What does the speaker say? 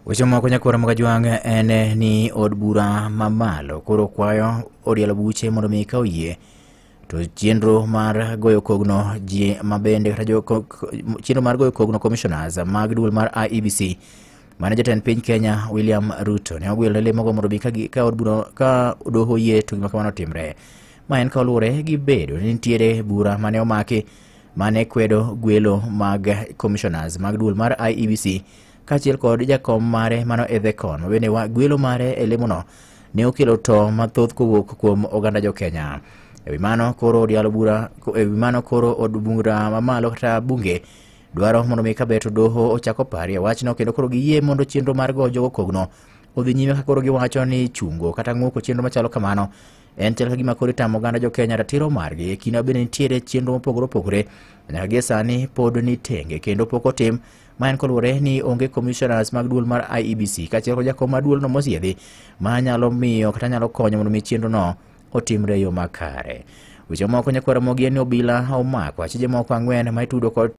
Weche moko nyakwara mag Ajwang' en ni od bura mamalo koro kwayo od yalo buche mondo mi ka oyie to chenro mar goyo kogno ji mabende kata jo chenro mar goyo kogno commissioners mag duol mar IEBC mane jatend piny Kenya William Ruto ne ogwelo ne lemogo mondo mi ka od bura ka doho oyie to gima kamano otimre. Ma en kaluwore gi bedo ni nitiere bura mane omaki mane kwedo gwelo mag commissioners mag duol mar IEBC kaachiel kod jakom mare mano Ethekon ma bende gwelo mare e lemono ne okelo to mathoth kowuok kuom oganda jo Kenya. Ewi mano koro od yalo bura, ewi mano koro od bura mamalo kata bunge dwaro mondo mi kabeto doho ochako parie wachno kendo koro giyie mondo chenro mar goyo jogo kogno odhi nyime ka koro giwacho ni chungo kata ng'uko chenro machalo kamano en chal ka gima koro itamo oganda jo Kenya ratiro margi e kinde ma bende nitiere chenro mopogore opogore nyaka gie sani pod ni tenge kendo pok otim ma en koluwore ni onge commissioners mag duol mar IEBC kaachiel kod jakom mar duolno mosiedhi ma nyalo miyo kata nyalo konyo mondo mi chenro no otimre e yo makare. Weche moko nyakwara mogi en ni obila omako achije moko 4 ma itudo kod